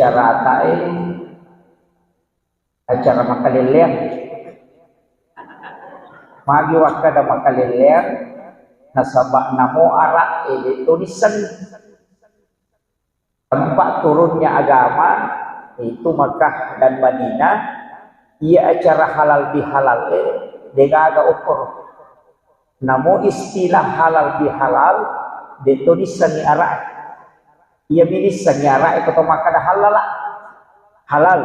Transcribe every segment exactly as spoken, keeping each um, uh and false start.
Ratae acara makalelleang. Magi wakkada makalelleang, nasaba namo ara'e de' to nissengi. Tempat turunnya agama itu Makkah dan Madinah, iya acara halal bihalal e de' gaga okkoro. Namo istilah halal bihalal de' to nissengi ara'e. Iya mi nissengi ara'e ko to makkada halala. Halal.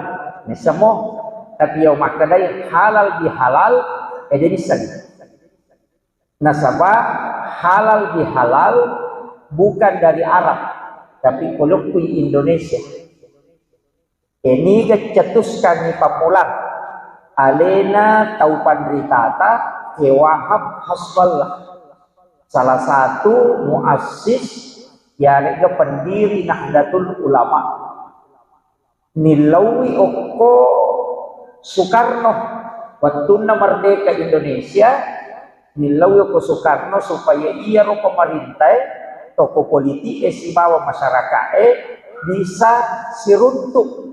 Nissemmo. Tapi iya makkadai halal bihalal, e de' nissengi. Nasaba halal bihalal bukan dari Arab, tapi kolokkui Indonesia. Eniga cetuskangngi pammulang alena tau panritata, Kiai Wahab Hasballah, salah satu muassis yarega pendiri Nahdlatul Ulama. Nillauwi okko Sukarno, wettunna merdeka Indonesia, nillauwi okko Sukarno supaya iyaro pemarintae, toko politik e sibawa masyarakat e bisa siruntuk.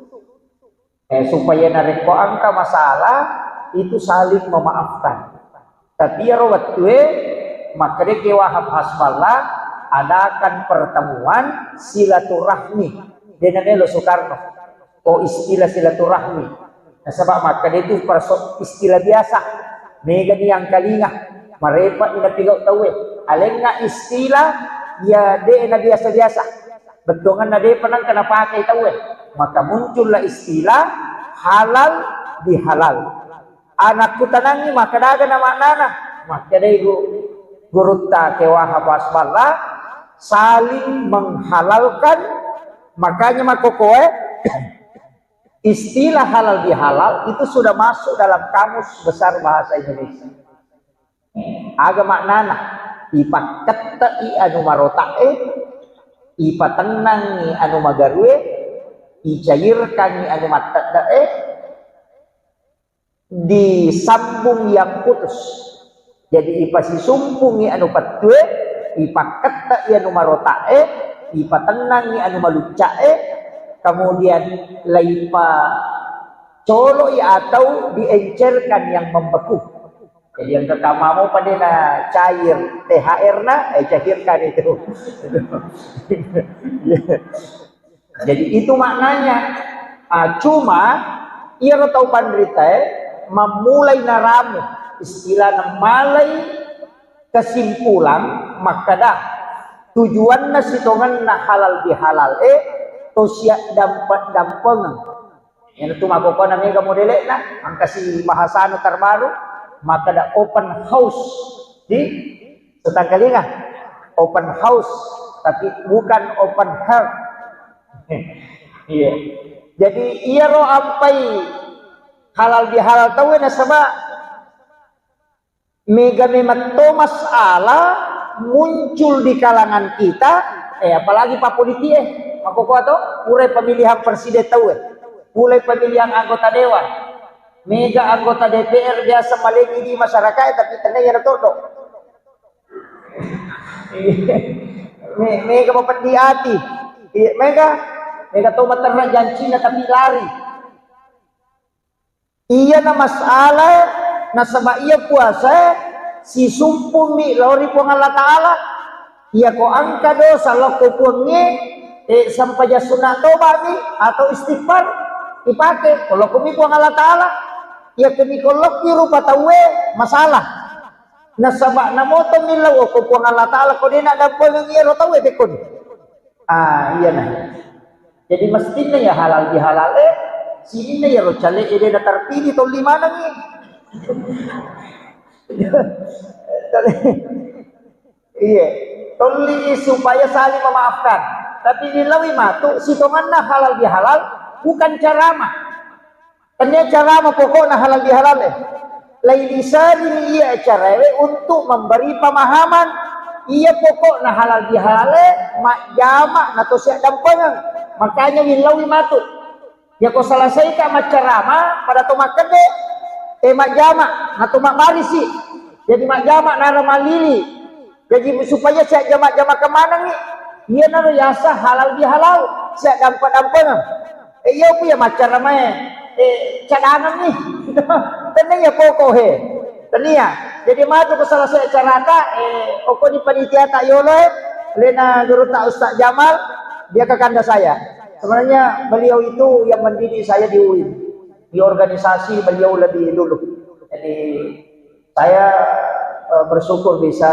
Eh, supaya narekko engka masalah itu saling memaafkan. Tapi iyaro wettue makkeda Kiai Wahab Hasballah, adakan pertemuan silaturahmi. De' namelo Sukarno ko istilah silaturahmi. Nasaba makkeda itu perso-, istilah biasa. Mega ni yang kalinga. Marepa ni napigau tauwe. Alenna istilah ya de' na biasa-biasa. Bettuanganna de'pa nengka napakai tauwe. Maka muncullah istilah halal bihalal. Anakku tanangi, makkadaga na maknana? Makkedai gu-, gurutta Kiai Wahab Hasballah, saling menghalalkan. Makanya makkokoe istilah halal bihalal itu sudah masuk dalam Kamus Besar Bahasa Indonesia. Aga maknana? Ipakkettei anu marota'e, ipatennangi anu magarue, icairkangi anu mattedda'e, disambung yang putus. Jadi ipasisumpungi anu pettue, ipakkettei anu marota'e, ipatennangi anu malucca'e, kemudian laipa coloi atau diencerkan yang membeku. Jadi yang pertama mau pada na cair T H R na, eh, cairkan itu. Jadi itu maknanya. Ah, cuma iyaro tau panritae mammulai naramu, istilahna malai kesimpulan makkada tujuanna sitongenna halal bihalal e to siap dampe-dampengeng. Iyanatu makkokkoe na mega modele'na, engkasi bahasana terbaru, makkeda open house. Di Setangkalinga, open house, tapi bukan open heart. Iya. Jadi iyaro ampai halal bihalal tauwe nasaba mega memang to masalah muncul di kalangan kita, eh, apalagi pappolitik, eh, makkokkoe to, pura pemilihan presiden tauwe, pura pemilihan anggota dewan, mega anggota D P R biasa malengi di masyarakat, tapi tenna iyana todo. Me-, mega mapeddi ati, iya, mega, mega to materra jancina tapi lari. Iyana masalah, nasaba iya puasa, sisumpummi lao ri Puang Allah Ta'ala. Iya ko engka dosa lao ko Puangnge, eh, sempajang sunna tobami atau istighfar, ipake, ko lao ko mi Puang Allah Ta'ala. Iya ko mi ko lao ki rupa tauwe, masalah. Nasaba namoto millau ko Puang Allah Ta'ala ko de' naddampengengi ero tauwe pekkoni. Ah, iya nah. Jadi mestinna ya halal bihalal e, sininna ya ro cale e de' natarpidi tolli manengi. Iya, tolli supaya saling memaafkan. Tapi dilawi matu sitonganna halal bihalal bukan ceramah. Tennia ceramah pokokna halal bihalal e. Lailisani iya acarawe untuk memberi pemahaman. Iya pokokna halal bihalal e, majjama nato siaddampengeng. Makanya willaui matu. Yako selesaika maccarama pada to makkede, eh, majjama nato mabbarisi. Jadi majjama nara malili. Jadi supaya siajjama-jama kemanangi. Iyanaro yasa halal bihalal, siaddampe-dampengeng. Iya, ku iya maccaramae, eh, cadangan nih. Tennia iya pokok he. Tennia. Jadi matu ke selesai acarata, eh, okko di panitia tak yolo, eh, lena guru tak Ustaz Jamal, dia kakanda saya. Sebenarnya beliau itu yang mendidik saya di U I N. Di organisasi beliau lebih dulu. Jadi saya, eh, bersyukur bisa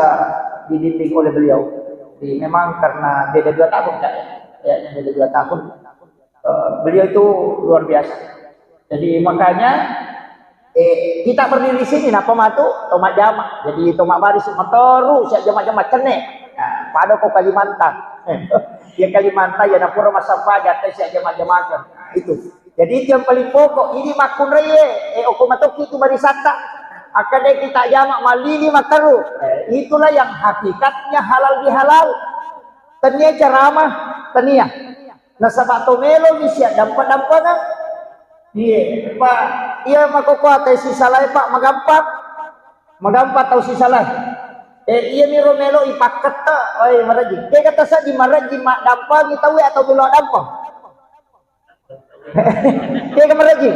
dibimbing oleh beliau. Jadi memang karena beda dua tahun, Kak, ya. Ya, beda dua tahun. Eh, beliau itu luar biasa. Jadi makanya, eh, kita berdiri sini, napa matu? Tau majjama. Jadi tau mabbaris, materu, siap jama-jama cenne. Nah, pada ko Kalimantan. Ya Kalimantan, ya napura massempajang, siap jama-jama. Nah, itu. Jadi itu yang paling pokok. Ini makkunraie, eh, okko matokki tu barisatta. Akkadai kita jama malili materu. Eh, itulah yang hakikatnya halal bihalal. Tania ceramah, tania. Nasaba to melo mi siaddampeng-dampengeng. Iye, Pak, iya makkokkoe tau sisalae, Pak, magampang. Magampang tau sisalae. Eh, iya miro melo ipakkette, oi, marejji. Kega taseddi marejji maddampengi tauwe atau melo addampeng? Kega marejji?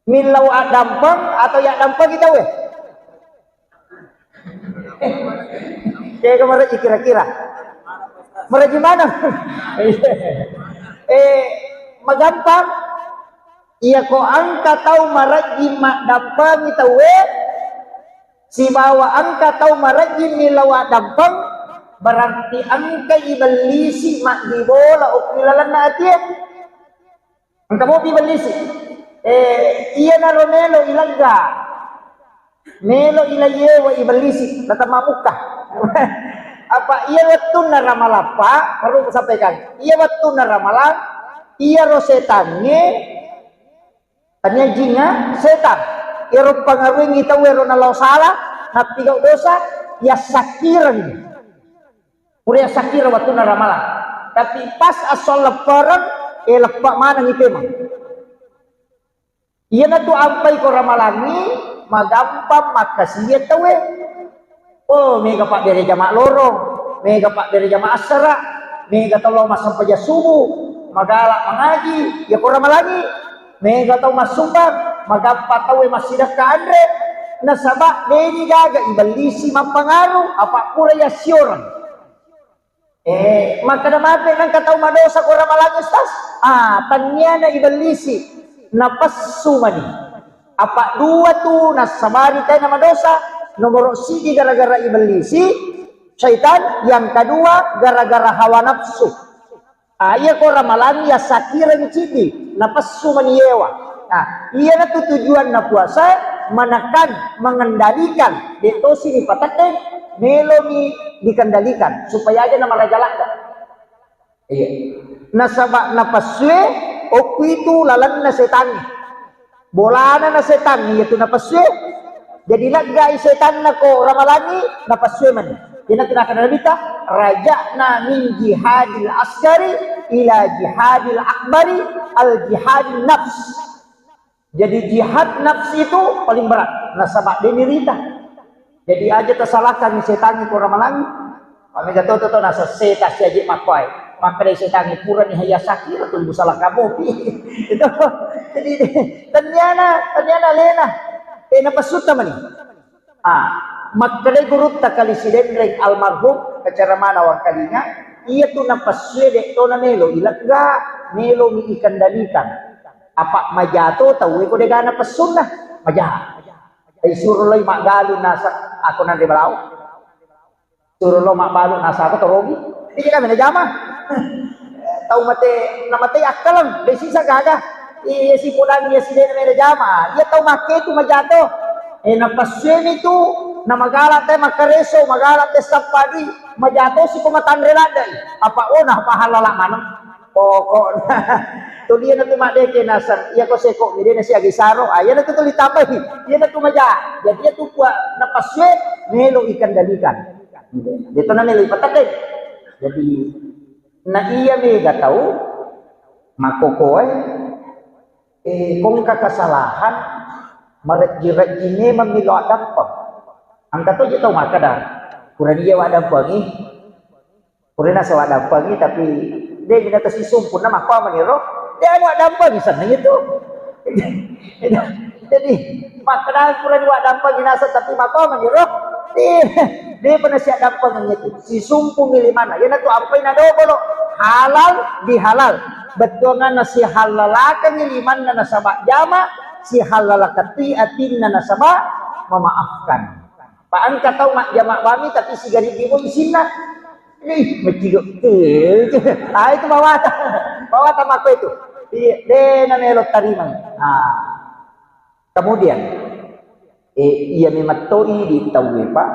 Millau addampeng atau yaddampengi tauwe? Kega marejji kira-kira? Marejji maneng. Eh, magampang. Iya ko engka tau marejji maddampengi tauwe, sibawa engka tau marejji millau addampeng, berarti engka ibellisi maddibola okki lalenna atie. Engka mopi bellisi. Eh, iyanaro melo ilegga. Melo ilaiyewa ibellisi, natemma mukka. Apa iya wettunna ramalang, Pak, perlu kusampaikan. Iya wettunna ramalang, iyaro setangnge, tania jingnga, setang. Iyaro pangaruengngi tauwe ro nalao sala, nappigau dosa, yassakkirengngi. Pura yassakira wettunna ramalang. Tapi pas esso leppereng, eh, leppe manengngi pemeng. Iyanatu ampai ko ramalangngi, magampang makkasiwiang tauwe. Oh, mega pabbere jama lorong, mega pabbere jama assara, mega tau lao massempajang subuh, magala mangaji, iya ko ramalangngi. Mega tau massumbang, magampang tauwe massidekka anre, nasaba deni gaga ibellisi mappangaru, apa pura yassioreng. Eh, makkeda mape nengka tau madosa ko ramalang, Ustaz? Ah, tanniana ibellisi, napessu mani. Apa dua tu nassabari tena madosa, nomoro siji gara-gara ibellisi, syaitan, yang kedua gara-gara hawa nafsu. Ah, iya ko ramalang yassakireng cidi, napessu mani yewa. Nah, iyanatu tujuanna puasa, menekan, mengendalikan, de tosi ni pateddeng, melomi dikendalikan supaya aja namaraja ladda. Iya. Nasaba napessue okku itu lalenna setangnge. Bolana na setang iyatu napessue. Jadi leggai setanna ko ramalangngi, napessue mani. Iyanatu nakkeda Nabitta, raja'na min jihadil asgari ila jihadil akbari, al jihadin nafs. Jadi jihad nafs itu paling berat. Nasaba deni rita. Jadi aja tasalahkan setangngi ko ramalangngi. Pamega to to to nasa seta siaji makkoe. Makkeda setangngi purani hayya sakira tu busala kamopi. Itu. Jadi tenniana, tenniana lena. Eh, napessutta mani. Ah, makkeda gurutta kali Sidenreng almarhum, kacaramana wangkalinga, iya tu napessue de to na melo ilegga, melo mi ikendalikan. Apa majato tauwe ko degana pessunna, maja. Isuro loi maggalung nasa, ako nanre balawo. Suro lo mabbalu nasaba torogi. Jadi kami najama. Tau mate, namate akkaleng, de sisa gaga. Iya si podang, iya si dena mena jama. Iya tau make tu majato. Eh, napassuemi tu, namagala te makareso, magala te sappadi, majato si ko matanre laddai. Apa ona pahalala maneng. Pokokna. Tuliana tu madeke naseng. Iya ko seko, midena si agi saro. Ah, iya tu tuli tambahi. Iya tu maja. Jadi iya tu kua napassue, melo ikendalikan. De to namelo ipateddeng. Jadi, na iya mega tau makkokoe, eh, kongka kesalahan, marejji-rejji memang melo addampeng. Engka to je tau makkeda, purani iya waddampengi, purana saya waddampengi, tapi De' minata sisumpunna makko maniro. De' anu addampeng senna itu. Jadi, makkeda purani waddampeng naseng tapi makko maniro. De', de' pernah siaddampeng itu. Sisumpungi limanna. Iyanatu ampai nadobolo. Halal bihalal. Bettuanganna sihallalakeng limanna nasaba jama, sihallalakeng atinna nasaba memaafkan. Pa engka tau majjama bami tapi sigarigi mo isinna. Ih, meccigo. Ah, itu bawata. Bawata makko itu. Iya, de' namelo tarimang. Ah. Kemudian, eh, iya memang toi di tauwe, Pak.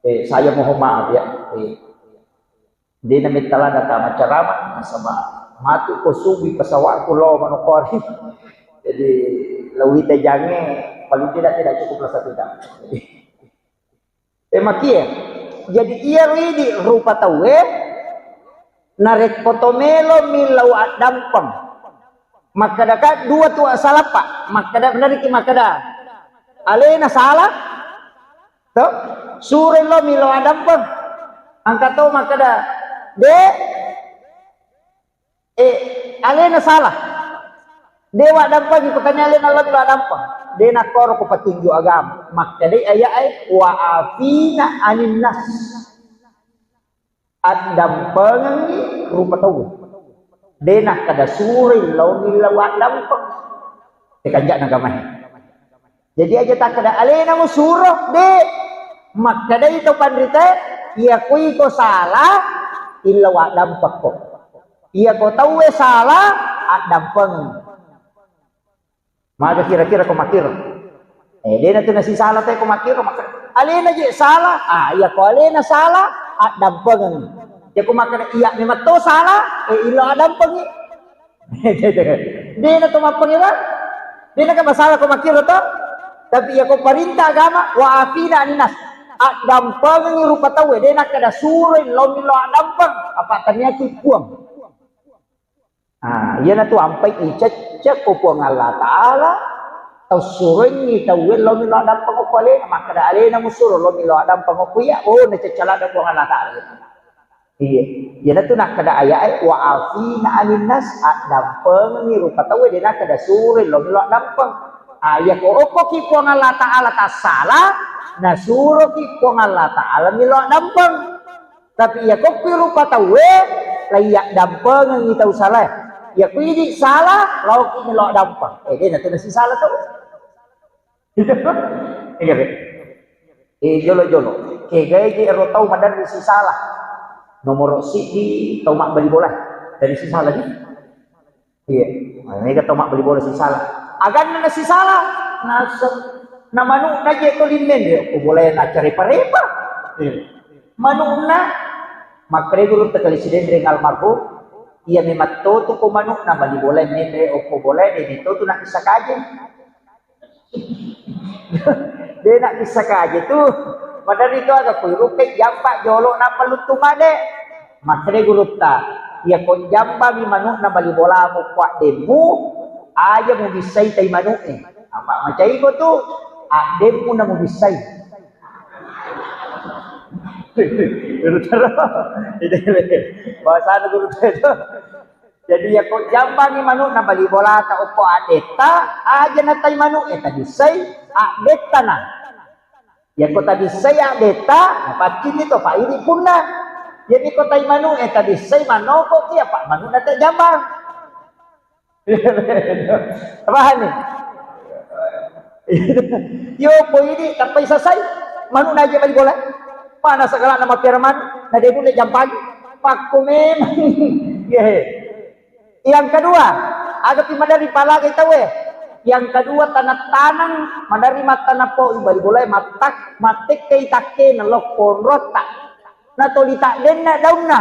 Eh, saya mohon maaf ya. Eh, de' namettalada tama ceramah, nasaba matu ko subuh pesawatku lo manokori. Jadi, lewita jange paling tidak tidak cukup lah satu jam. Eh, makie. Jadi, iyaro idi rupa tauwe, narekko to melo millau addampeng. Makkedaka dua tu salappa. Makkeda, beneriki makkeda. Alena salah, to? Suro lo millau addampeng. Engka to makkeda, de', Eh, alena salah. De' waddampengi, ko tania alena lo millau addampeng. De' nakkoro ko petunjuk agama. Makkedai ayat e, wa afina anin nas. Addampengengngi rupa tauwe. De' nakkeda suroi lo millau addampeng. Tekanja'na agamae. Jadi aja takkeda alena musuro, de'. Makkedai to panrita, iya ko iko salah, illa waddampekko. Iya ko tauwe salah, addampeng. Maga kira-kira ko makkiro. Eh, de' natu nasisala te ko makkiro, makkeda alena je salah. Ah, iya ko alena salah, addampengeng. Iya ko makkeda iya memang to salah, eh, illa addampengi. De' na to mappangewa. De' na ka masalah ko makkiro to. Tapi iya ko perintah agama, wa afina anin nas. Addampengengngi rupa tauwe, de' nakkeda suroi lo millau addampeng. Apa taniaki puang. Ah, iyanatu ampai icecce ko Puang Allah Ta'ala, tau suroingngi tauwe lo millau addampeng okko alena, makkeda alena musuro lo millau addampeng okko iya, oh, nacecce ladde Puang Allah Ta'ala. Iya. Iyanatu nakkeda ayat e, wa afina anin nas, addampengengngi rupa tauwe, de' nakkeda suroi lo millau addampeng. Ah, iya ko okkoki Puang Allah Ta'ala tassala, nasuroki Puang Allah Ta'ala millau addampeng. Tapi iya kokki rupa tauwe, la iya dampengengngi tau salae. Iya ko idi salah, laoki millau addampeng. Eh, de' natu nasisala tau. Iya, Be. Eh, jolo-jolo. Kegae je ero tau maderri sisala. Nomoro siddi tau mabbali bola. Dari sisala di. Iya. Nah, mega tau mabbali bola sisala. Aganna nasisala. Naseng. Na manu'na je to limmeng, de' ko bolae naccarepa-repa. Iya. Manu'na, makkeda guru tekali Sidenreng almarhum, iya memang to tu ko manu'na bali bolae mete okko bolae, de' to tu nakkissa kaje. De' nakkissa kaje tu. Maderri to aga kuirupe jampa jolo nappa luttu made. Makkeda gurutta, iya ko jambami manu'na bali bolamu ko addemmu, aja mubissai tai manu'e. Apa macai ko tu, addemmu na mubissai. Guru Tero. Bahasa guru Tero. Jadi, iya ko jambangi manu'na bali bolata okko addetta, aja na tai manu'e, tabissai addetta na. Iya ko tabissai addetta, napaccinni to, pa idi punna. Jadi ko tai manu'e tabissai manokoki, apa manu'na te jambang. Paham ni? Yo, ko idi tappai sasai. Manu'na aja bali bola. Mana segala nama piara manu, na de' nulle jampangi. Pakko memang. Iya. Yang kedua, aga pi maderri palagai tauwe. Yang kedua, tanang-tanang maderri mattanappo bali bolae mattak-, mattekkai takkena lokko onrotta. Natoli taddenna daunna.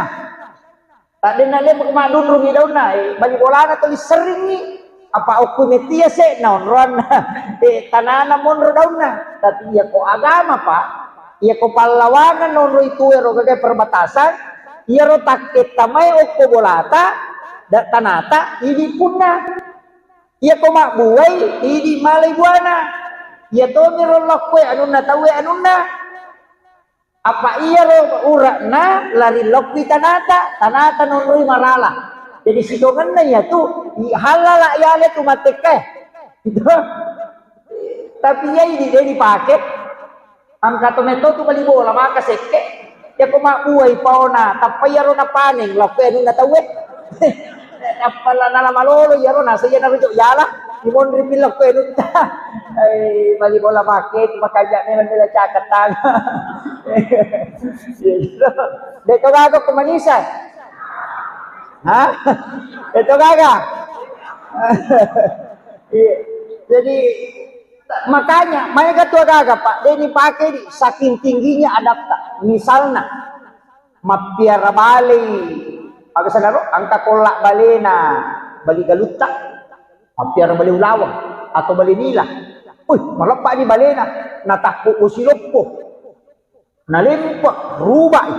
Taddenna le maddunrungi daunna, eh, bali bolana toli serringngi. Apa okko metia se na onroanna, eh, tanana monro daunna. Tapi iya ko agama, Pak, iya ko pallawangan onroi tuwe ro gaga perbatasan, iyaro takketta mai okko bolata, da-, tanata, idi punna. Iya ko mabbuai, idi malai buana. Iya tomiro lokkoe anunna tauwe anunna. Apa iyaro ure'na lari lokki tanata, tanata nonroi marala. Jadi sitongenna iyatu, i-, halala yale tu mattekkae. Gitu. Tapi iya idi de dipake. Engka to metto tu bali bola, maka sekke. Yako mabbuai paona, tappa iyaro napaneng, lokko anunna tauwe. Tappa la nala malolo iyaro, nasa iya narujuk yala. Imonri pilokko anunta. Eh, bali bola pake, tu makanja memang bela caketang. Iya, gitu. De to gaga ko manisa. Hah? De to gaga? Iya. Jadi, makanya, maega tu gaga, Pak, de dipake di saking tingginya adabta. Misalna, mappiara balei, aga sanaro, engka kolla balena, bali galutta, mappiara bale ulaweng, atau bale nila. Wih, maleppa ni balena, natakku bosi loppo. Nalempe, rubai.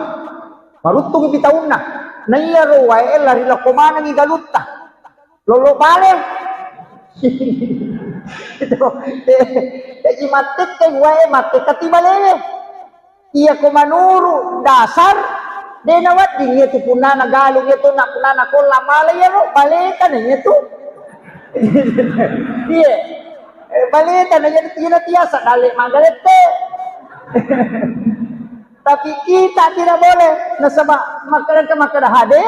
Maruttungi pi taunna. Naiyaro wae lari lokko manengi galutta. Lollo bale. Itu, eh, eh, mattekke wae, mattekke ti balewe. Iya ko manuru dasar, de nawedding iya tu punnana galung, iya tu na punnana kolla mala iyaro, baleta na iya tu. Iya. Eh, baleta na iya tu, iya na tiasa dalle magalette. Tapi kita tidak boleh. Nasaba makkeda, makkeda hade,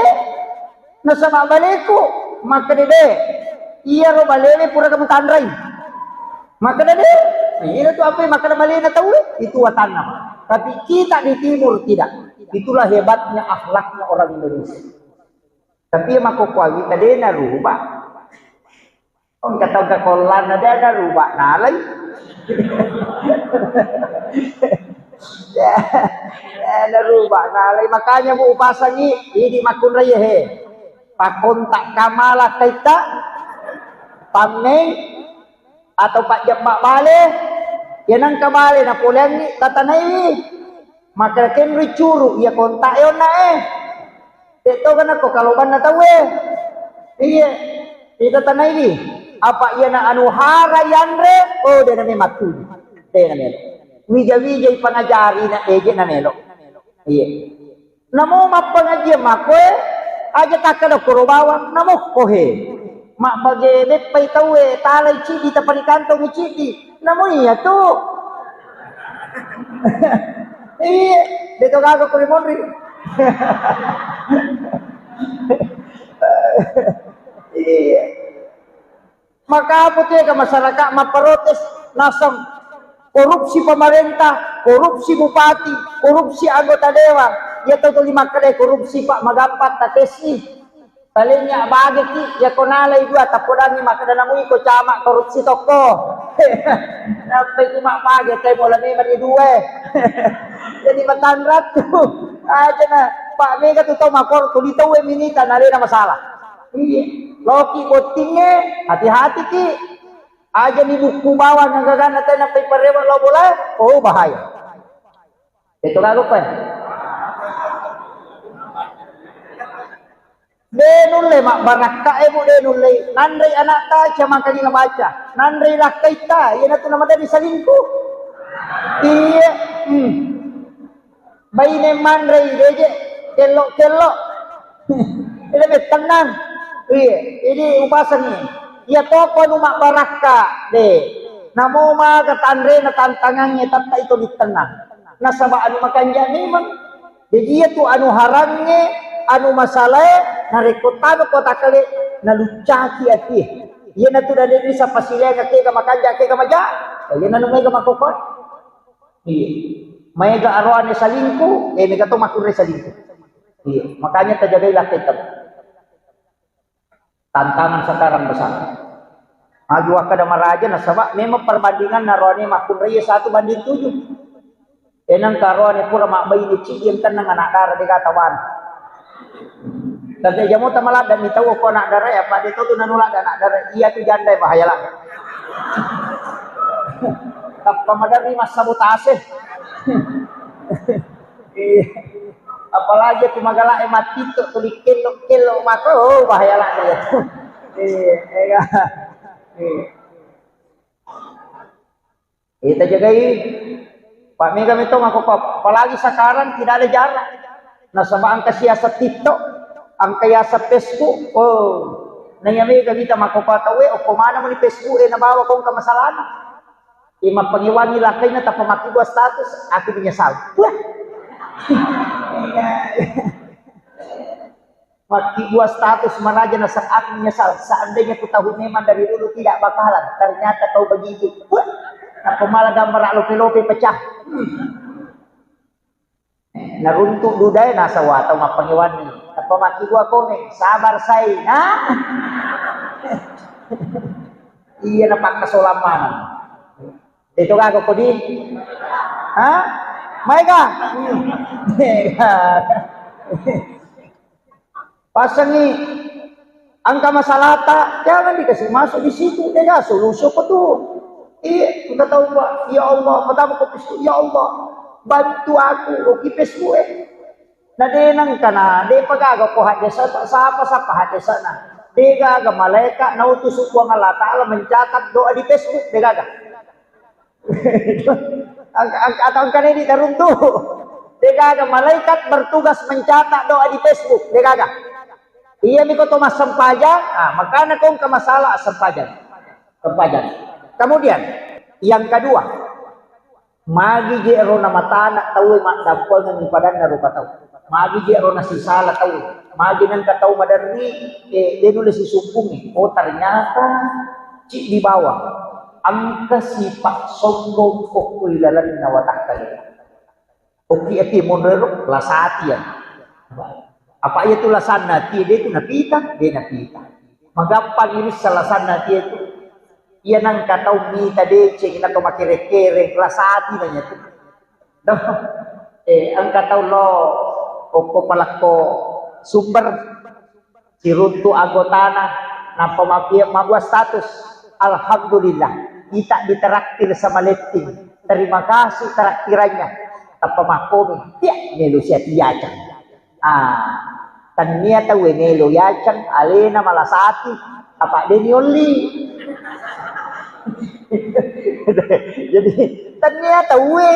nasaba baleku, makkeda de. Iyaro balewe pura kamu tanrai. Makkeda de. Nah, iya tu apa makkeda balena tauwe? Itu watanna. Tapi kita di timur tidak. Itulah hebatnya akhlaknya orang Indonesia. Tapi iya makkokkoe wita de narubah. Engka tau engka kollanna de ada rubah nalai. Ya, ya, ada rubah nalai. Makanya bu upasangi idi makkunrai he. Pakontak kamala kaita. Pammeng atau pajjabba bale. Ya nangka bale napoleangi tatanaiwi. Maka kenrui curu iya kontak e onna e. Te toga nako kalobanna tauwe. Iya. Ita tanaiwi. Apa iyana anu hara yanre, oh, de name matuju. De name. Wija-wija ipangajari na eje na melo. Iya. Namo mappangajian makoe, aja takkada koro bawang, namo kohe. Mabbage beppai tauwe, talai cidi taparikantongi cidi. Namo iya tu. Iya, beto gaga kuri monri. Iya. Maka apa tu ya masyarakat mapprotes naseng korupsi pemerintah, korupsi bupati, korupsi anggota dewan. Ya tahu tu lima kali korupsi pak magampat tatesi. Palingnya bagi ki ya konalai dua tapodangi makkeda namui ko camat korupsi tokko. Sampai cuma bagi teh bola memang di dua. Jadi matanrat tu. Aja na Pak Mega tu tau makor tu di tau minita nalena masalah. Iya. Loki bottingnge, hati-hati ki. Aja ni buku bawang gagana tena pai parewa lo bola, oh bahaya. Itu lalu pe. De nulle mabbarakka e bu de nulle. Nanrei anakta cama kagi nabaca. Nanrei lakkaita, iya natu namadani salingku. Iya. Hmm. Baine manrei deje kello-kello. Ila bettennang. Iya, jadi upasangi. Iya toko anu mabbarakka de. Namo maga tanrena tantangangnge tatta itu ditennang. Nasaba anu makanja memang. Jadi iya tu anu harangnge, anu masalae, narekko tama kota kale naluccaki atie. Iya natu dade bisa pasilenga kega makanja kega maja. Iya nanu mega makokon. Iya. Maega aroane salingku, eh mega to makurre salingku. Iya. Makanya tajagai lakkaita. Tantangan sekarang besar. Maju akkada maraja nasaba memang perbandingan naroane makkunrai satu banding tujuh. Enang karoane pura mabbaine cidi yang tenang anak dara dega tawana. Tapi jamo tamaladda ni tau ko anak dara ya pada itu tu nanulak anak dara iya tu janda bahaya lah. Tappa maderri massabotase. Iya. Apalagi tu magala e mati tu tuli kello-kello mako, oh, bahaya lah dia tu. Iya, iya. Iya. Iya, tajagai. Pak, mega metto makkokkoe, apalagi sekarang tidak ada jarak. Nasaba engka siaseng TikTok, engka yaseng Facebook. Oh, naiya mega kita makkokkoe tauwe, okko maneng muni Facebook e nabawa ko engka masalahna. Iya, mappangewangi lakkainna tappa makkibua status, aku menyesal. Wah. Makkibua status maraja naseng aku menyesal. Seandainya ku tahu memang dari dulu tidak bakalan, ternyata kau begitu. Wah. Nappa mala gambar lope-lope pecah. Hmm. Naruntu dudae nasaba tau mappangewangi. Tappa makkibua komen, sabar sai. Nah. Iya, napakkasolang maneng. Itu gaga kodi? Hah? Maega? Hmm. Passangi engka masalahta, jangan dikasih masuk di situ, dega solusi apa tu? Iya, kita tahu, Pak. Ya Allah, pertama kau Facebook, ya Allah, bantu aku, oke Facebook eh. Na de nengka na, de pagaga ko hadesa, sapa-sapa hadesana. De gaga malaikat nautus Puang Allah Ta'ala mencatat doa di Facebook, de gaga. Ang-, ang-, atau engkana di taruntu. De gaga malaikat bertugas mencatat doa di Facebook, de gaga. Iya miko to massempajang, ah, makana ko engka masalah sempajang. Sempajang. Kemudian, yang kedua, magi je ro namatana tauwe maddampengeng padanna rupa tau. Magi je ro nasisala tauwe. Magi nengka tau maderri, eh, de nulle sisumpungi. Oh, ternyata ci di bawah. Engka sifat sombong pokok ilalenna watakkalena. Oki ati monro lasati ya. Apa iya tu lasanna ati de tu napita, de napita. Magampang ini salasanna ati itu. Iya nengka tau mita deceng na to makere-kere lasati nanya tu. Doh. Eh, engka tau lo okko palakko sumber. Siruntu anggotana, nappa mapie-, mabbua status, "Alhamdulillah, kita ditraktir sama Letting. Terima kasih traktirannya." Tappa makkomi, "Tiak, melo sia tiacang." Ah, tania tauwe melo yacang, alena malasati, apa deni olli. Jadi, tania tauwe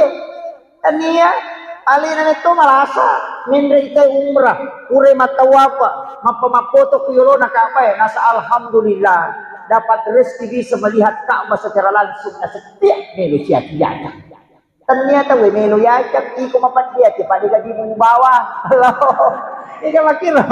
Tania, alena metto malasa, menre ita umrah, pura mattawafa, mappa-, mappoto ku yolona Ka'bah, nasa alhamdulillah, dapat rezeki bisa melihat Ka'bah secara langsung, na setiap melo sia tiacang. Tania tauwe melo yacang, iko mapaddiati, pada gadimu bawa. Ega makiro,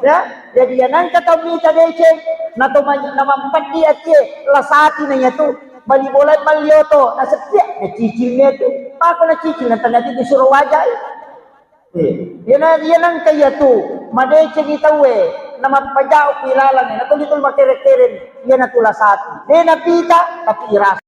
ya, jadi ya nangka tau mita deceng, na to ma-, na mampadiati, lasati na yatu. Bali bola malli oto, na setiap na cicil ni tu. Mako na cicil na tengah disuruh wajai. Eh, iya na, iya nangka iya tu, madecengi tauwe, na mappajau ku ilalang, na tuli-tuli makere-kere, iya na tula satu. De na pita, tapi irasa.